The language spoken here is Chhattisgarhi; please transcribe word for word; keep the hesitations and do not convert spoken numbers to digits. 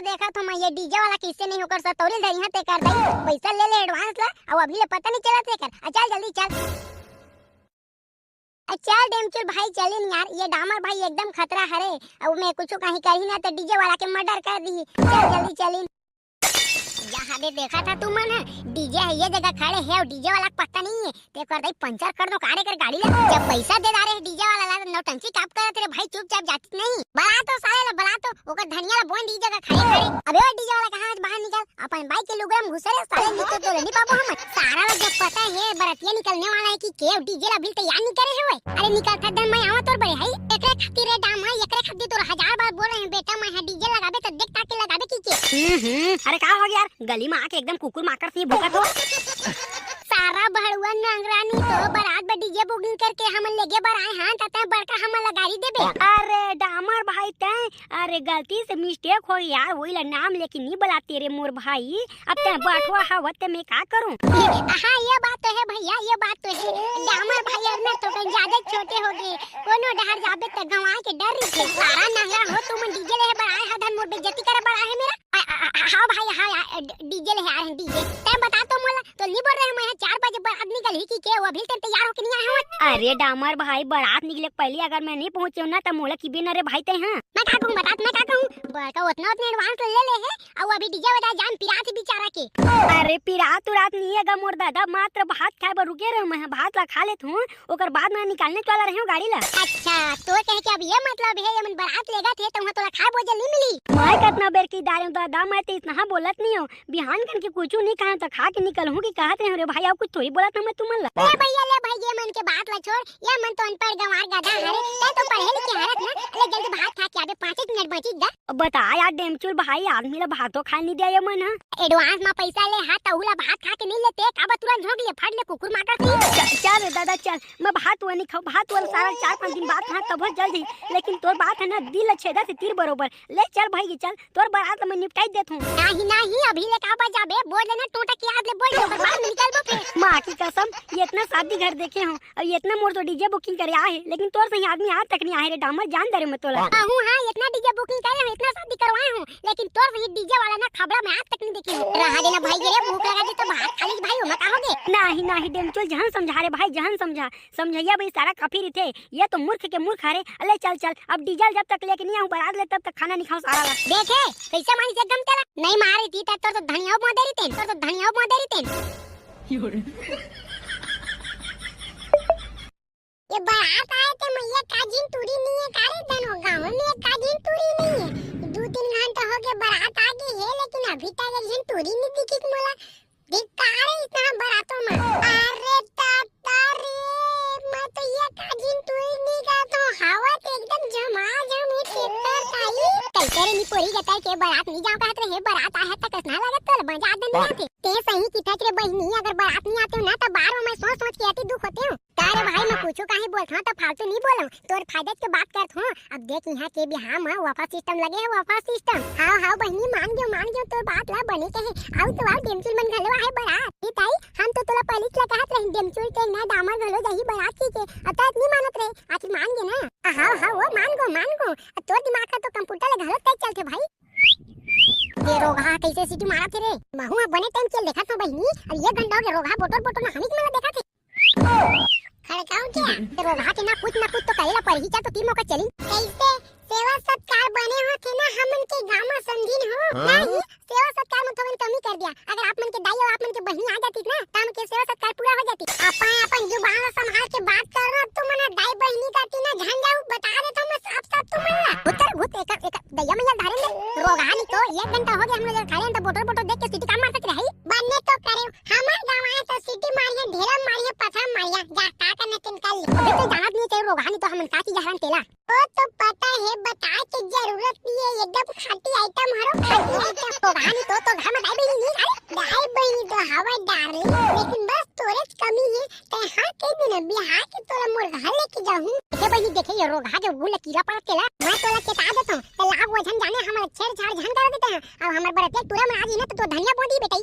देखत हँव मैं, ये डीजे वाला कइसे नहीं ओकर सतौरी धरी हे, तेकर दई पैसा ले ले एडवांस ला, अउ अभी ले पता नहीं चलत हे एकर। आ, चल जल्दी चल। आ, चल डेमचुल भाई चलिन यार, ये डामर भाई एकदम खतरा हरे, अउ मैं कुछू कहीं करही ना त डीजे वाला के मर्डर कर दिही। चल जल्दी चलिन। यहाँ दे देखत हा तुमन ह, डीजे ह ये जगह खड़े हे अउ डीजे वाला के पता नहीं हे, तेकर दई पंचर कर दो का रे एकर गाड़ी ला। जब पैसा दे डारे हे डीजे वाला ला, त नौटंकी काबर करत रे भाई, चुपचाप जातिस नहीं। बला तो साले ला, बला तो, ओकर धनिया ला बोल दे ये जगह खड़े खड़े। अबे ओ डीजे वाला कहाँ हे, बाहर निकल, अपन बाइक के लुगरा में घुसे रे साले, नहीं तो तोला नहीं पाबो हमन। सारा ला जब पता हे बरतिया निकलने वाला हे कि के डीजे ला अभी तैयार नहीं करे हवे। अरे निकल थक दे, मैं आवा तोर बरे हई। एकरे खातिर रे डामर, एकरे खातिर तोर हजार बार बोल रहे हैं बेटा, मैं ह डीजे लगाबे त देख ताके लगाबे कि के। हम्म, हम्म, अरे का हो गया यार, गली में आके एकदम कुकुर माकर से भूकत हो। सारा भड़ुआ नंगरानी तो बरात बर डीजे बुकिंग करके हमन लेगे बर आए हन, त तैं बड़का हमन ला गारी देबे। अरे डामर भाई तैं, अरे गलती से मिस्टेक हो गई यार, वही ला नाम लेके नहीं बलाते रे मोर भाई। अब तैं बठवा हवत ते मैं का करूं? हाँ, ये बात तो हे भैया, ये बात तो हे। डामर भाई अब ना तो कहीं ज्यादा छोटे हो गए, कोनो डहर जाबे त गंवा के डर रहिथे। सारा नंगरा हो तुमन डीजे लेहे बर आए हा धन मोर बेइज्जती करे बर आए हे मेरा। आ, आ, आ, हाँ भाई, हाँ यार, ड-, डीजे लेहे आए हन, डीजे। तैं बता तो मोला, तो नहीं बोल रहे मैं ह चार बजे बरात निकलही कि के, वो अभी तक तैयार होके नहीं आए हवत। अरे डामर भाई, बरात निकले के पहले अगर मैं नहीं पहुंचे हूं ना, त मोला किबे न रे भाई तैं, हाँ। मैं का कहूं बता, मैं का कहूं, बड़का ओतना, ओतना एडवांस ले ले हे, अउ अभी डीजे बजा जान पिरात हे बेचारा के। अरे पिरात उरात नहीं हे गा मोर दादा, मात्र भात खाए बर रुके रहे, मैं ह भात ला खा लेत हूं, ओकर बाद मैं निकालने वाला रहे हूं गाड़ी ला। अच्छा, तोर कहे के अब ये मतलब हे, ये मन बरात लेगत हे, त उहाँ तोला खाए बोजल नहीं मिली। मैं कतना बेर कहि डारे हूं दादा, मैं तो इतना बोलत नहीं हूं, बिहान कन के कुछू नहीं खाए त खा के निकलहूं कि कहत रहे हूं रे भाई, अउ कुछ थोड़ी बोलत हूं मैं तुमन ला। ले भैया, ले भाई, ये मन के बात ला छोड़, ये मन तो अनपढ़ गंवार गधा हरे, तैं तो पढ़े लिखे हरत ना, ले जल्दी भात खा के आबे, पाँच मिनट बची दा। अब बता यार डेमचुल भाई, आदमी ला भातो खाए नहीं दिया ये मन ह। एडवांस मा पैसा ले हा, तहू ला भात खा के नहीं लेते, काबर तुरंत झोंक ले, फट ले कुकुर माकर सी। च-, चल रे दादा चल, मैं भात वो नहीं खाऊं, भात वो सारा चार पाँच दिन बाद खा तब जल जाही, लेकिन तोर बात हे ना दिल ला छेदा से तीर बरोबर। ले चल भाई चल, तोर बरात ला मैं निपटाई देत हूं। नहीं, नहीं, अभी ले काबर जाबे? बोल देना, टोटा के हाथ ले बोल दे, ओकर बाद में निकलबो फेर। माँ की कसम, ये इतना शादी घर देखे हूं, अउ ये इतना मोर तो डीजे बुकिंग करे आहे, लेकिन तोर सही आदमी आज तक नहीं आहे रे डामर, जान दे रे मैं तोला। कहूं हाँ, इतना डीजे बुकिंग करे हूं, इतना शादी करवाए हूं, लेकिन तोर सही डीजे वाला ना खबड़ा मैं आज तक नहीं देखे हूं। रहा देना भाई, ये भूख लगा दे तो भात खा ली भाई, ओमा का होगे? नहीं, नहीं, डेमचुल, जहन समझा रे भाई, जहन समझा। समझइया भाई सारा काफी रहिथे, ये तो मूर्ख के मूर्ख हरे। अले चल चल, अब डीजे ल जब तक लेके नहीं आहूं बरात ले, तब तक खाना नहीं खाऊं सारा ला। देखे, कइसे मानिस एकदम तेला। नहीं मारे ती, त तोर तो धनिया मोदे रहितेन, तोर तो धनिया मोदे रहितेन। ये बरात आए ते मइया काजिन टूरी नहीं हे का रे, धनो गाँव में काजिन टूरी नहीं हे। दू तीन घंटा होगे बरात आगे हे, लेकिन अभी तक एक झन टूरी नहीं दिखिस मोला। धिक्कार हे इतना बरातों में। अरे दादा रे, मैं तो ये काजिन टूरी नहीं कहत हूँ, हवा तो एकदम झमाझम हे, ट्रैक्टर ताई। कइसे रे निपोरी, जतई के बरात नहीं जाओ कहत रहे, बरात आए हे त कइसना लगत तोला, मजा आ नहीं आते। ते सही किथस रे बहिनी, अगर बरात नहीं आते हो ना, त बार में मैं सोच सोच के अति दुख होते हूँ। का रे भाई, मैं कुछू काहे बोलत हूँ, त फालतू नहीं बोलूँ, तोर फायदा के बात करत हूँ। अब देख, इहाँ के बिहाव में बफे सिस्टम लगे हे, बफे सिस्टम। हाव, हाव बहिनी, मान गेंव, मान गेंव, तोर बात ला बने कहे। आव तो आव, डेमचुल मन घलो आहे बरात। ए ताई, हम तो तोला पहिली ले कहत रही, डेमचुल के ना डामर घलो जाही बरात कहिके। अब त नहीं मानत रहे, आखिर मान गे ना। आ, हाव, हाव, वो मान गेंव, मान गेंव। अब तोर दिमाग ह तो कंप्यूटर ले घलो तेज चलथे भाई। ये रोगहा कइसे सीटी मारत हे रे? महू ह बने टाइम के देखत हूँ बहिनी, अब एक घंटा होगे रोगहा बोटर बोटर ना हमी के मन देखत हे। खड़काऊ क्या? रोगहा के ना कुछ ना कुछ तो करे ला परही, चल तो तीर मौका चली। कइसे सेवा सत्कार बने होथे ना हमन के गाँव म समझिन हो? हाँ। नहीं, सेवा सत्कार म थोकन कमी कर दिया। अगर आप मन के दाई अउ आप मन के बहिनी आ जातिस ना, त हमन के सेवा सत्कार पूरा हो जातिस। अपन, अपन जुबान ला संभाल के बात कर ना, तुमन ह दाई बहिनी कती ना झन जाऊ, बता देत हूँ मैं साफ साफ तुमन ला। भूतर भूत एकर, एकर दइया मइया धारे ले। रोगहा नहीं तो एक घंटा होगे हम लोग खड़े हैं, त बोटर बोटर देख के सीटी का मारत रही। बने तो करे, हमर गाँव आए तो सीटी मारिया, ढेला मारिया, पथरा मारिया, जा का करना तेन कर ले। अबे तो जानत नहीं ते रोगहा नहीं तो हमन का चीज हरन तेला। वो तो पता हे, बताए के जरूरत नहीं हे, एकदम खाटी आइटम हरो, खाटी आइटम। रोगहा नहीं तो, तो घर में दाई बहिनी नहीं, अरे दाई बहिनी तो हवा डार्लिंग, लेकिन बस तोरेच कमी हे, ते हाँ कह देना, बिहार के तोला मोर घर लेके जाहूँ। देखे बहिनी, देखे ये रोगहा जो गुल कीड़ा पड़त तेला, मैं तोला चेता देत हूँ, ते लाग वजन जाने हमर छेड़छाड़ झन कर देते हैं, अब हमर बरतिया टूरा मन आ जाही ना तो तोर धनिया बोदी बेटई।